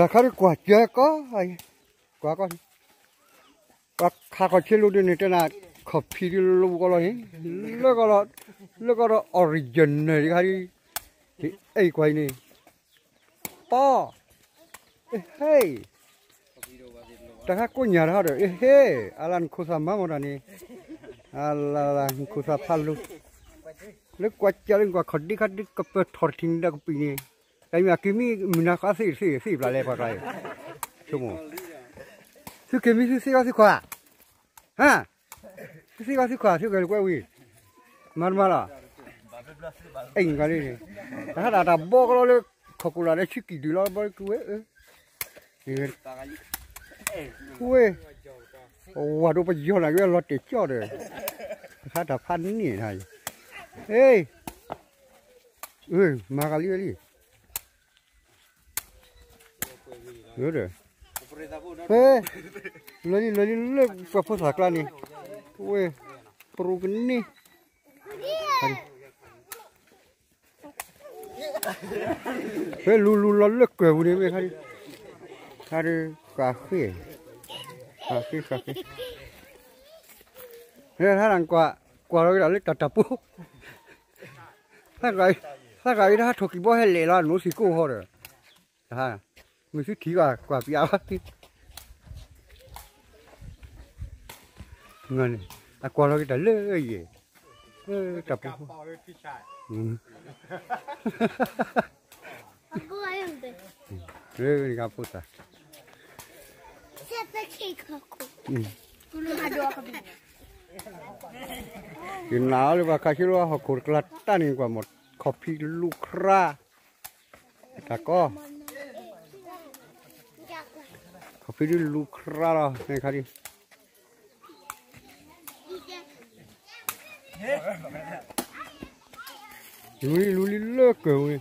တၢ်ခါဒုးကွၢ်စၢၤကီး, ကွၢ်ကီး, ပှၤခးခီၣ်ဆ့လိၤဒုးန့ၣ် တဲနၤ, ခီၣ်ဖံးဒုးလိၤကီးလီၤန့ၣ်, လၢကီးလီၤ, လၢကီးဒီး original တခါဒုး, အဲၣ်ကွၢ်အံၤန့ၣ်, ပီ, ဟ့ၣ် တၢ်ခါကိးညၢ်တဟီဒီး ဟ့ၣ်, အလၢနခိၣ်သးမၤမီၢ်တၢ်န့ၣ်, အလၢနခိၣ်သးဖးလိၤ, လၢကွၢ်ကၢလၢနကွၢ်ခီၣ်ဒ့ခါဒုးကပၢၤထီၣ်တထံၣ်န့ၣ်ဒီးကပံာ်န့ၣ်, တၢ်မ့ၢ်အက့ၤမံမုၢ်နၤဃီသ့ၣ်သ့ၣ် သ့ၣ်ပျၢ်လဲၤပှၤကျါအံၤ, ဆိကမိၣ်, သုက့ၤမံသုသ့ၣ်ဂီၢ်သုခွါ, ဟါ, သုသ့ၣ်ဂီၢ်သုခွါ သုက့ၤလၢကွဲဝံၤ, မၤတမၤလီၤ, အဲၣ်ဂၤလံန့ၣ်, တၢ်ဟးတၢ်တၢ်ဘီကလီလၢ ခီၣ်ကိၣ်လာ်လၢဆံကံၣ်ဒုးလီၤ ဘီကဝဲ, ဝဲ, ဝၤဒိပယီၤနၤက့ၤလီၤတဲာ်ကၠီၣ်ဒီး, တၢ်ဟးတၢ်ဖးန့ၢ်နၤ, ဟ့ၣ်, မၤဂၤလံဝဲလံ ဒီး, ဖဲ, လၢလံလၢလံလၢပှၤဖိသၣ်ကျါန့ၣ်, ဝဲ, ပရူကန့ၢ်, ဖဲလူၤလူၤလီၤလၢကွဲၤပူၤန့ၣ်မ့ၢ်ခါဒုး, ခါဒုး, ဃးဃ့, ဃးဃ့ဃးဃ့, ဖဲဟးကွၢ်, ကွၢ်လီၤက့ၤတၢ်လၢတၢ်တၢ်ပူၤ သၣ်ဃာ်အံၤတဟးထိၣ်ကံၢ်ဘီဟဲလဲၣ်လီၤ နိစံၣ်ကိၢ်ဟီဒီး, မုၢ်သုထံၣ်ကွၢ်ကွၢ်ပျး, အကွၢ်လီၤက့ၤတၢ်လၢယဲၢ်, တၢ်ပူၤ, လၢနကဖိသၣ် ယနာ်အီၤလၢပှၤခးဆ့လိၤဟီၣ်ခိၣ်တကျါတၢ်န့ၣ် ကွၢ်မီၢ်ခီၣ်ဖံးလူၤခရါ, တၢ်ကီ, ခီၣ်ဖံးဒုးလူၤခရါလီၤ မ့ၢ်ခါဒုး လူၤလံလူၤလံလၢကၢၢ်ဝဲ,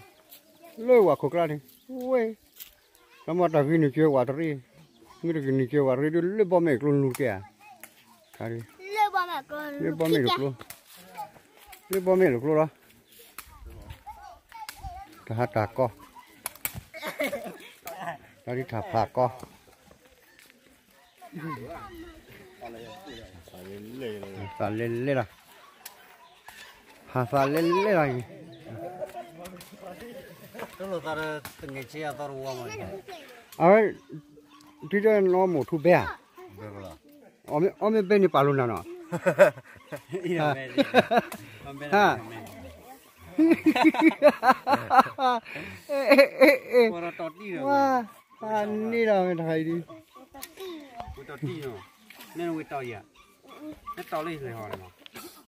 လၢဝၤခိၣ်ကျါန့ၣ်, ဝဲ, တၢ်မ့ၢ်တၢ်ဂ့ၤန့ၣ်ကၢၤဝၤတရံး, မ့ၢ်တဂ့ၤန့ၣ်ကၢၤဝၤတရံးဒုးလၢဘီမဲာ်ကျိလူၤကဲဧါ, လၢဘီမဲာ်တကျိ, လၢဘီမဲာ်တကျိလီၤ, တၢ်ဟးတၢ်ကီ, တၢ်ဒုးတၢ်ဖးကီ သးလဲလဲလီၤ, ဟးသးလဲလဲလီၤ, အဝဲ, တုၤတဲနီၢ်မိၢ်ထူဘဲဧါ, အီၣ်မ့ၢ်ဘဲန့ၣ်ပာ်လိာ်နၤနီၤ, ဟါ, ဝါ, အန့ၣ်လီၤမ့ၢ်တခါအံၤဒုး, ဝဲတီၢ်တံၢ်နီၤ, မ့ၢ်ဝဲတီၢ်ယၤ, မ့ၢ်တီၢ်လၢယလဲၤဟီၣ်န့ၣ်လီၤ,